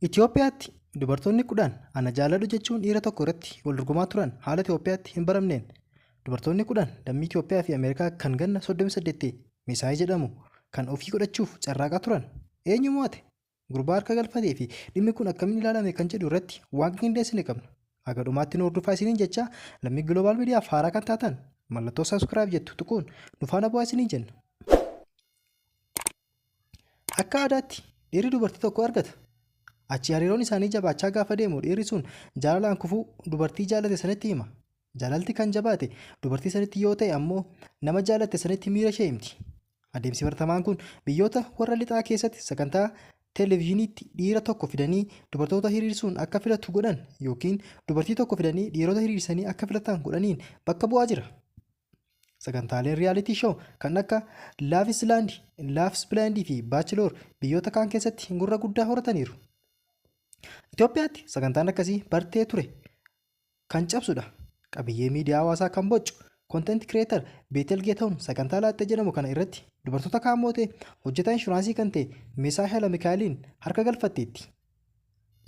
Itoophiyaatti dubartoonni 10 ana jaaladhu jechuun dhiira tokko irratti wal dorgomaa turan haala Itoophiyaatti hin baramneen. Dubartoonni 10 lammii Itoophiyaa fi Ameerikaa kan ganna 38 ta'e Meesaayii jedhamu kan ofii godhachuuf carraaqaa turan. Eenyu mo'ate? Gurbaa harka galfatee fi dhimmi kun akkamiin ilaalame kan jedhu irratti waan qindeessine qabna. Haga dhumaatti nu hordofaa isiniin jecha lammii Global Miidiyaaf haaraa kan taatan mallattoo subscribe jettu tuquun nu faana bu'aa isiniin jenna. Akka aadaatti dhiirri dubartii tokko argata. Achi hariiroon isaanii jabaachaa gaafa deemu dhiirri sun jaalalaan kufuu dubartii jaalate sanatti hima. Jaalalti kan jabaate dubartii sanitti yoo ta'e ammoo nama jaalatte sanitti miira ishee himti. Adeemsi baratamaan kun biyyoota warra lixaa keessatti sagantaa televezyiiniitti dhiira tokko fidanii dubartoota hiriirsuun akka filatu godhan yookiin dubartii tokko fidanii dhiirota hiriirsanii akka filatan godhaniin bakka bu'aa jira. Sagantaaleen reality show kan akka Love is Blind, Love is Blind fi Bachelor biyyoota kaan keessatti gurra guddaa horataniiru. Itoophiyaatti sagantaan akkasii bartee ture kan cabsudha. Qabiyyee miidiyaa hawaasaa kan bocu content creator Beetel Geetahuun sagantaa laaxxee jedhamu kana irratti dubartoota kaan mootee hojjetaa inshuraansii kan ta'e Meesaa Haayila Mikaa'eliin harka galfatteetti.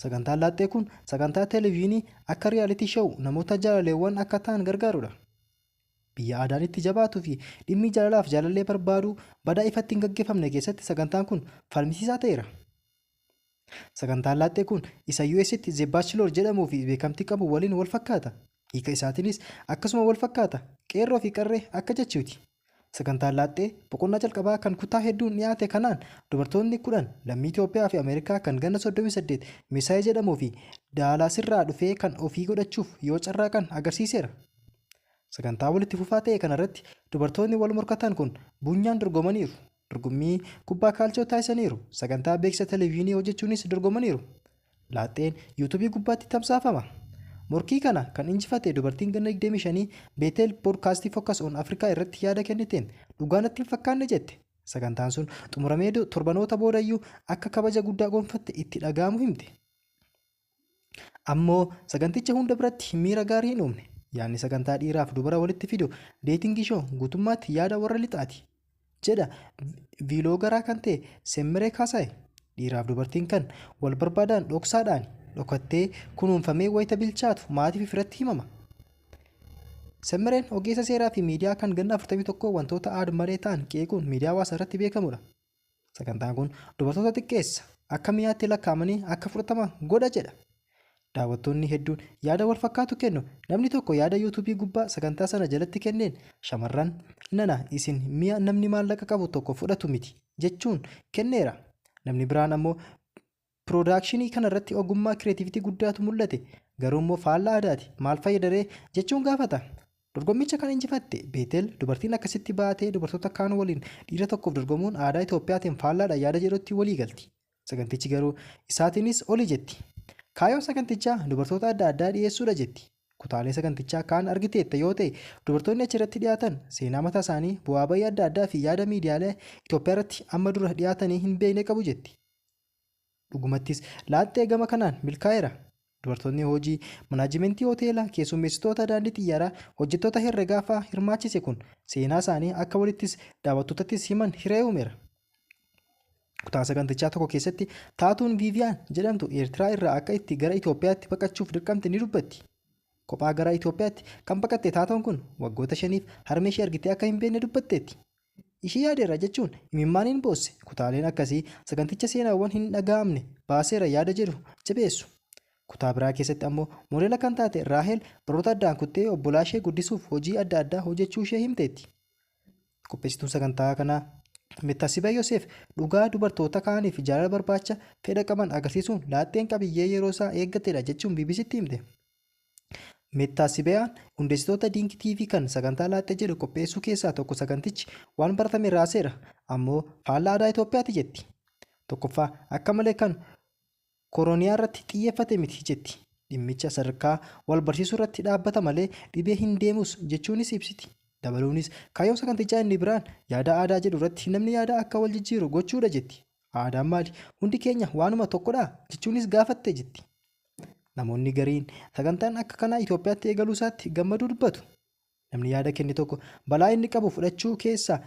Sagantaan laaxxee kun sagantaa televezyiinii akka reality show namoota jaalaleewwan akka ta'an gargaarudha. Biyya aadaan itti jabaatuu fi dhimmi jaalalaaf jaalallee barbaaduu badaa ifatti hin gaggeeffamne keessatti sagantaan kun falmisiisaa ta'eera. Sagantaan laaxxee kun isa US'tti The Bachelor jedhamuu fi beekamtii qabu waliin wal fakkaata. Hiika isaatiinis akkasuma wal fakkaata. Qeerroo fi qarree akka jechuuti. Sagantaan laaxxee boqonnaa jalqabaa kan kutaa hedduun dhiyaate kanaan dubartoonni 10 lammii Itoophiyaa fi Ameerikaa kan ganna 38 Meesaayii jedhamuu fi Daalaasirraa dhufee kan ofii godhachuuf yoo carraaqan agarsiiseera. Sagantaa walitti fufaa ta'e kanarratti dubartoonni wal morkatan kun bunyaan dorgomaniiru. Dorgommii kubbaa kaalchoo taasisaniiru. Sagantaa beeksisa televezyiinii hojjechuunis dorgomaniiru. Laaxxeen yuutuubii gubbaatti tamsaafama. Morkii kana kan injifate dubartiin ganna 25 Beetel poodkaastii Focus on Africa irratti yaada kenniteen dhugaa natti hin fakkaanne jette. Sagantaan sun xumuramee torbanoota boodayyuu akka kabaja guddaa gonfatte itti dhaga'amu himte. Ammoo saganticha hunda biratti miira gaarii hin uumne. Yaadni sagantaa dhiiraaf dubara walitti fidu dating show guutummaatti yaada warra lixaati. Jedha vlogger kan ta'e Semmiree Kaasaay. Dhiiraaf dubartiin kan wal barbaadan dhoksaadhaan dhokattee kunuunfamee wayita bilchaatu maatii fi firatti himama. Semmireen ogeessa seeraa fi miidiyaa kan ganna 41 wantoota aad-malee ta'an qeequun miidiyaa hawaasaa irratti beekamudha. Sagantaan kun dubartoota xiqqeessa akka mi'aatti lakkaa'amanii akka fudhataman godha jedha. Daawwattoonni hedduun yaada wal fakkaatu kennu. Namni tokko yaada yuutuubii gubbaa sagantaa sana jalatti kenneen shamarran nana isin mi'a namni maallaqa qabu tokko fudhatu miti jechuun kenneera. Namni biraan ammoo production kanarratti ogummaa creativity guddaatu mul'ate garuu immoo faallaa aadaati maal fayyadaree jechuun gaafata. Dorgommicha kan injifatte Beetel dubartiin akkasitti baatee dubartoota kaan waliin dhiira tokkoof dorgomuun aadaa Itoophiyaatiin faallaadha yaada jedhutti walii galti. Sagantichi garuu isaatiinis oli jetti. Kaayyoon sagantichaa dubartoota adda addaa dhiyeessuudha jetti. Kutaalee sagantichaa kaan argiteetta yoo ta'e dubartoonni achirratti dhiyaatan seenaa mataa isaanii bu'aa bayii adda addaa fi yaada miidiyaalee Itoophiyaa irratti amma dura dhiyaatanii hin beekne qabu jetti. Dhugumattis laaxxee gama kanaan milkaa'eera. Dubartoonni hojii manaajimentii hoteelaa, keessummeessitoota daandii xiyyaaraa, hojjettoota herregaa fa'aa hirmaachise kun seenaa isaanii akka walittis daawwattootattis himan hiree uumeera. Kutaa sagantichaa tokko keessatti taatuun Viiviyaan jedhamtu Eertiraa irraa akka itti gara Itoophiyaatti baqachuuf dirqamte ni dubbatti. Kophaa gara Itoophiyaatti kan baqatte taatuun kun waggoota 5f harmee ishee argitee akka hin beekne dubbatteetti. Ishii yaadeera jechuun imimmaaniin boosse. Kutaaleen akkasii saganticha seenaawwan hin dhaga'amne baaseera yaada jedhu jabeessu. Kutaa biraa keessatti ammoo moodela kan taate Raahel baroota addaan kuttee obbolaa ishee guddisuuf hojii adda addaa hojjechuu ishee himteetti. Qopheessituun sagantaa kanaa Mettaasibaa Yoseef dhugaa dubartoota kaaniif jaalala barbaacha fedha qaban agarsiisuun laaxxeen qabiyyee yeroo isaa eeggatedha jechuun BBCtti himte. Mettaasibaan hundeessitoota Dinkii TV kan sagantaa laaxxee jedhu qopheessuu keessaa tokko sagantichi waan baratame raaseera ammoo faallaa aadaa Itoophiyaati jetti. Tokkoffaa akka malee kan kooroniyaa irratti xiyyeeffate miti jetti. Dhimmicha sadarkaa wal barsiisuu irratti dhaabbata malee dhibee hin deemus jechuunis ibsiti. Dabaluunis kaayyoon sagantichaa inni biraan yaada aadaa jedhu irratti namni yaada akka wal jijjiiru gochuudha jetti. Aadaan maali? Hundi keenya waanuma tokkodha jechuunis gaafatte jetti. Namoonni gariin sagantaan akka kanaa Itoophiyaatti eegaluu isaatti gammaduu dubbatu. Namni yaada kenne tokko balaa inni qabu fudhachuu keessa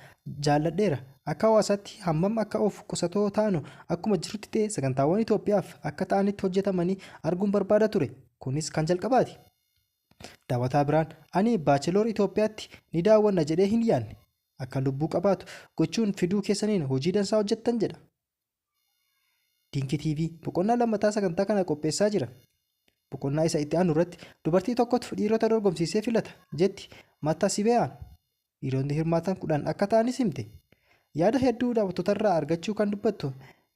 jaalladheera. Akka hawaasaatti hammam akka of qusatoo taanu akkuma jirutti ta'e sagantaawwan Itoophiyaaf akka ta'anitti hojjetamanii arguun barbaada ture. Kunis kan jalqabaati. Daawwataa biraan ani Baacheloor Itoophiyaatti ni daawwanna jedhee hin yaadne. Akka lubbuu qabaatu gochuun fiduu keessaniin hojii dansaa hojjettan jedha. Dinki TV boqonnaa lammataa sagantaa kana qopheessaa jira. Boqonnaa isa itti aanu irratti dubartii tokkotu dhiirota dorgomsiisee filata jetti Mattasibe'aan. Dhiironni hirmaatan 10 akka ta'anis himte. Yaada hedduu daawwattootarraa argachuu kan dubbattu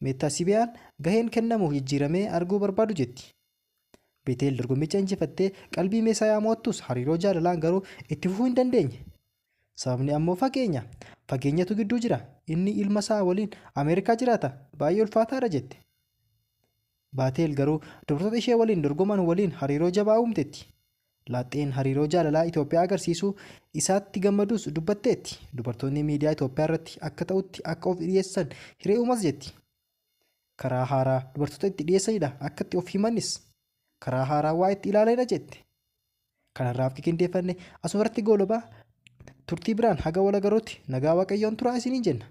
Mettasibe'aan gaheen kennamu jijjiiramee arguu barbaadu jetti. Beeteel dorgommicha injifattee qalbii Meesaayaa mo'attus hariiroo jaalalaan garuu itti fufuu hin dandeenye. Sababni ammoo fageenya. Fageenyatu gidduu jira. Inni ilma isaa waliin Ameerikaa jiraata. Baay'ee ulfaataadha jette. Baateel garuu dubartoota ishee waliin dorgoman waliin hariiroo jabaa uumteetti. Laaxxeen hariiroo jaalalaa Itoophiyaa agarsiisuu isaatti gammaduus dubbatteetti. Dubartoonni miidiyaa Itoophiyaa irratti akka ta'utti akka of dhiyeessan hiree uumas jetti. Karaa haaraa dubartoota itti dhiyeessanidha akka itti of himanis. Karaa haaraa waa itti ilaalanidha jette. Kanarraaf qindeeffanne asumarratti goolabaa turtii biraan haga wal agarruutti nagaa Waaqayyoon turaa isiniin jenna.